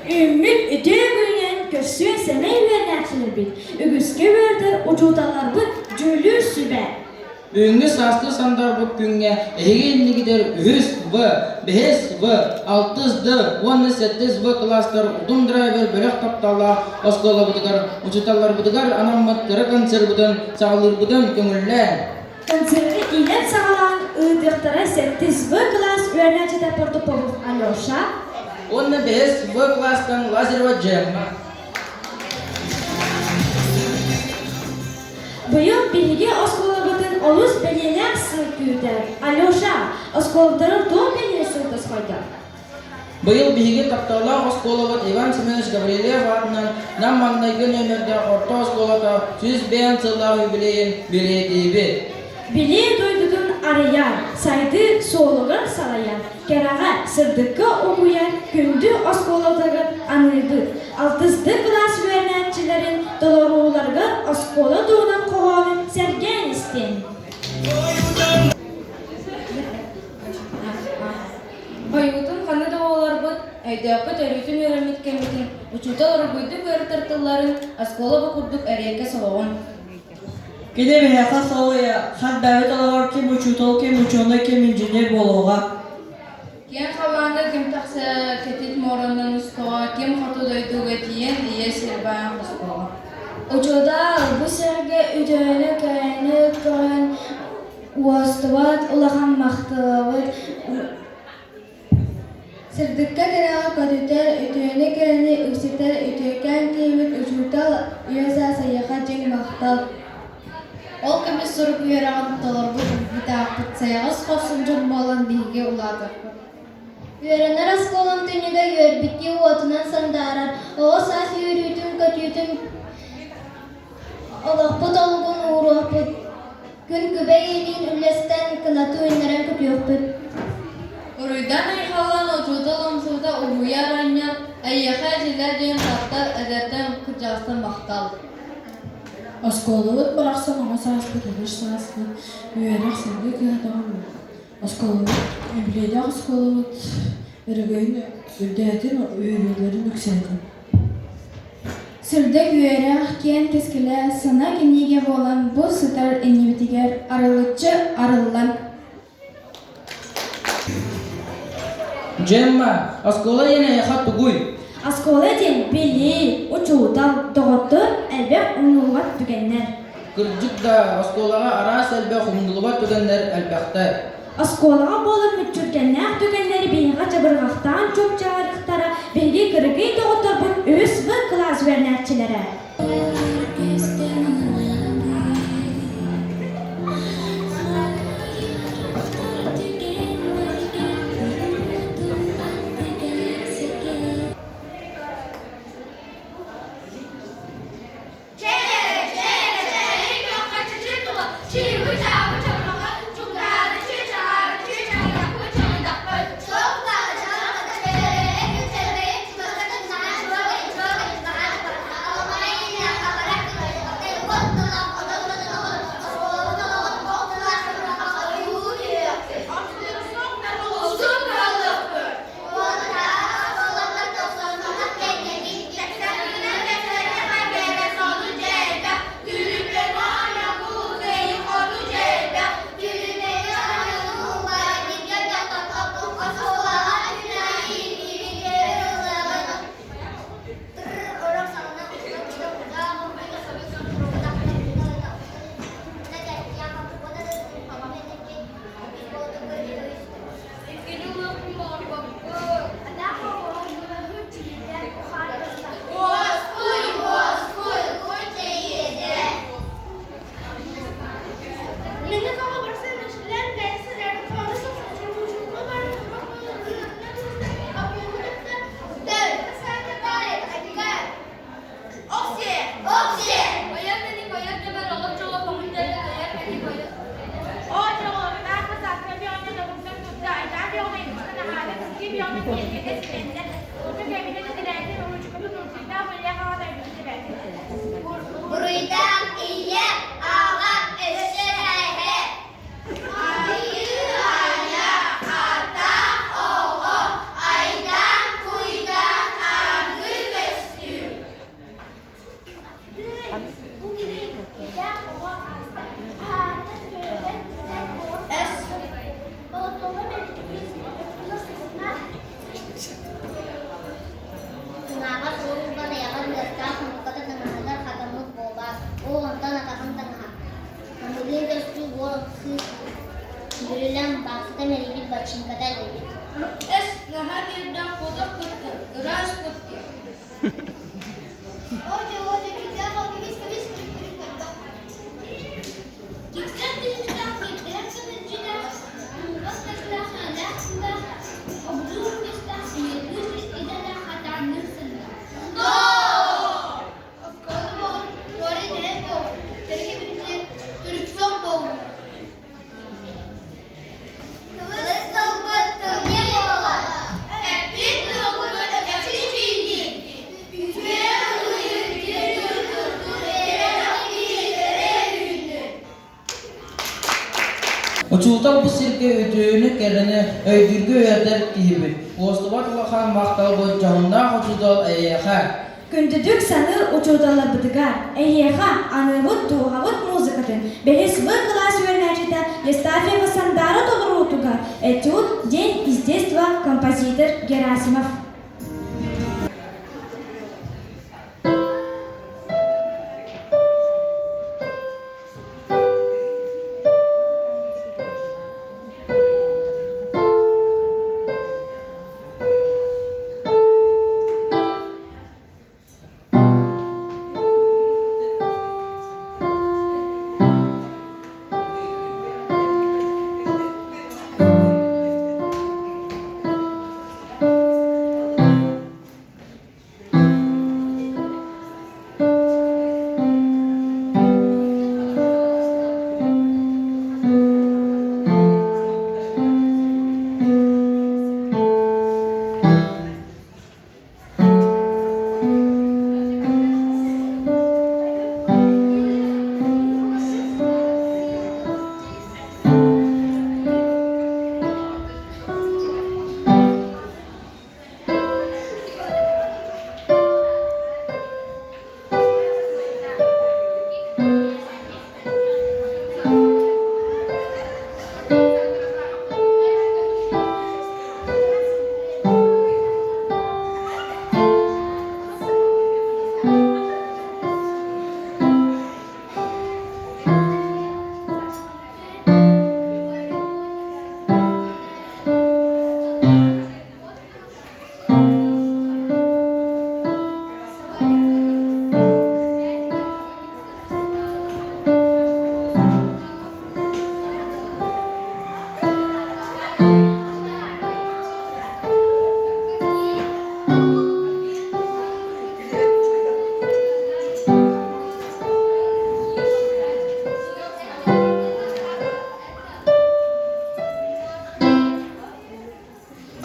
Үүммүт үтүө күнүнэн көрсүө сэмэй үөрэнээччилэрбит, үгүскэ үөрдэр учууталларбыт дьүүллүүр сүбэ. Бүгүҥҥү сааскы сандарбыт күҥҥэ эһиги иннигитэр үһүс В, бэһис В, алтыс Д уонна сэттис В кылаастар Утум драйвер бөлөх тапталлаах оскуолабытыгар учууталларбытыгар анаммыт кыра концербытын саҕалыырбытын көҥүллээн. Концерты иилэн-саҕалаан ыытыахтара сэттис В кылаас үөрэнээччитэ Протопопов Алеша уонна бэһис В кылаастан Лазарева Джемма. Быйыл биһиги оскуолабытын олус бэлиэлээх сыл күүтэр. Алеша, оскуолаларын туох бэлиэ сыл тосхойдо? Быйыл биһиги тапталлаах оскуолабыт Иван Семенович Гаврильев аатынан Нам маҥнайгы нүөмэрдээх орто оскуолата 105 сыллаах юбилейын бэлиэтиибит. Билии дойдутун арыйар, сайдыы суолугар салайар, кэрэҕэ, сырдыкка угуйар күндү оскуолатыгар аныыбыт. Алтысты кылаас үөрэнээччилэрин толорууларыгар оскуола туһунан хоһоонун сэргээн истиҥ. Хойуутун ханна да оҕолорбут, өйдөөххүт өрүүтүн үөрэммит кэммитин учуутал уругуйдук үөрэтэр тылларын оскуола бу курдук эриэккэс олоҕун. Кини биһиэхэ сол ыйа, хас бэйэбит олоҕор ким учуутал, ким учуонай, ким инженер буолуоҕа. Киэҥ халлааҥҥа ким тахса кэтит муоранан устуоҕа, ким хоту дойдуга тиийэн ийэ сир баайын хостуоҕа. Учуутал бу сиргэ үтүөнү-кэрэни көрөн уостубат улахан махталабыт Сырдыкка кэрэҕэ көтүтэр, үтүөнү-кэрэни үксэтэр үтүөкээн киһибит учуутал үйэ-саас эйиэхэ дьиҥ махтал. Ол көмүс сурук үөрэҕин толорбут бытаахпыт сайаҕас хорсун дьон буолан биһиги улаатыахпыт. Үөрэнэр оскуолам түннүгэ үөрбүттүү уотунан сандаарар, оҕо саас үөрүүтүн-көтүүтүн олохпут олугун ууруохпут, күн күбэй илиин үллэстэн кынаты үүннэрэн көтүөхпүт. Уруйдан айхаллан учуутал умсуута уһуйар анньан, эйиэхэ этиллэр диэн таптал эдэртэн кырдьаҕастан махтал. Оскуолабыт барахсан оҕо сааспыт, эдэр сааспыт, үөрэх сэргэ кыһатаҕын оскуолабыт, үбүлүөйдээх оскуолабыт өрөгөйүн үрдээтин, үөрүүлэрин үксээтин. Сырдык үөрэх, киэн кэскилэ, сана кинигэ буолан бу сытар иннибитигэр арылыччы арыллан Джемма, оскуола диэн эйиэхэ тугуй? Оскуола диэн билии, учуутал, доҕоттор элбэх умнуллубат түгэннэр. Кырдьык да, оскуолаҕа араас элбэх умнуллубат түгэннэр элбэхтэр. Оскуолаҕа буолар мүччүргэннээх түгэннэри биһиэхэ чабырҕахтаан чуопчаарыахтара биһиги кыракый доҕотторбут үһүс В кылаас үөрэнээччилэрэ. Буруйдаах ийэ, аҕа өссө эһэ. Айыы-айа, ата, Эс, наһаа киирдээх куотах кытта, ыраас кытта. Киксэр түһүктээх киирдээх кыныччылаах, куугас таклаах аалаах тыллаах, обдуур үгэстээх сымыйалыыр идэлээх хатаанныыр сыллар. Учуутал бу сиргэ үтүөнү, кэрэни өйдүүргэ үөрэтэр киһибит. Уостубат улахан махталбыт дьоһуннаах учуутал эйиэхэ. Күндүтүк саныыр учууталларбытыгар, эһиэхэ аныыбыт дууһабыт музыкатын бэһис В кылаас үөрэнээччитэ Евстафьева Сандаара толоруутугар этюд «День из детства» композитор Герасимов.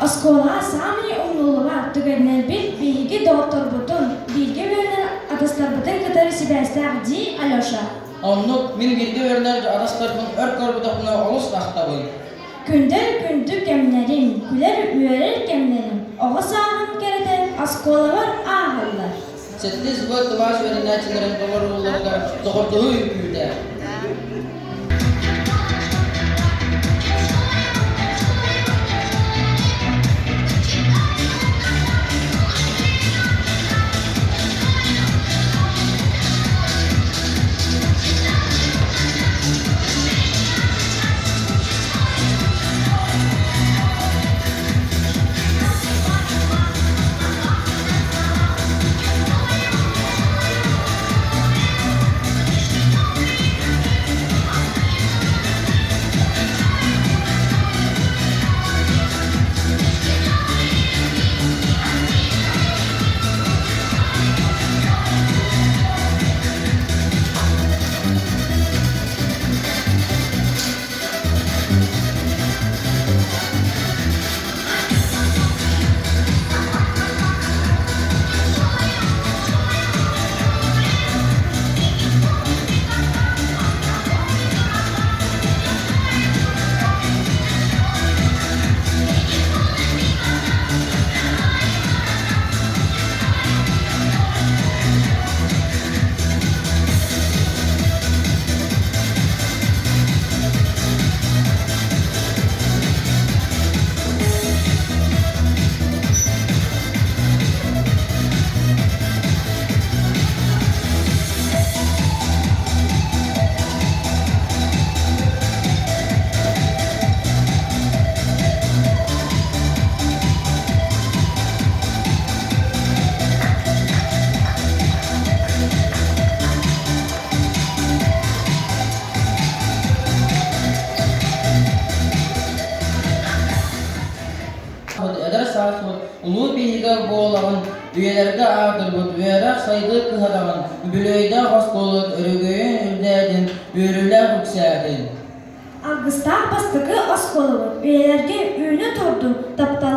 Оскуолаҕа саамай умнуллубат түгэннэрбит биһиги доҕотторбутун, бииргэ үөрэнэр атастарбытын кытары сибээстээх дии Алеша. Оннук мин бииргэ үөрэнэр атастарбын өр көрбөтөхпүнэ олус ахтабын. Күндэр күндү кэмнэрим, күлэр-үөрэр кэмнэрим оҕо сааһым кэрэтэ оскуолабар ааһаллар. Сэттис В кылаас үөрэнээччилэрин толорууларыгар доҕордоһуу үҥкүүтэ. Эдэр сааспыт улуу биһигэ буолаҕын, үйэлэргэ аатырбыт үөрэх сайдыы кыһатаҕын, үбүлүөйдээх оскуолабыт өрөгөйүн үрдээтин, үөрүүлээх үксээтин. Алгыстаах бастакы оскуолабыт үйэлэргэ үүнэ турдун, тапталлаах.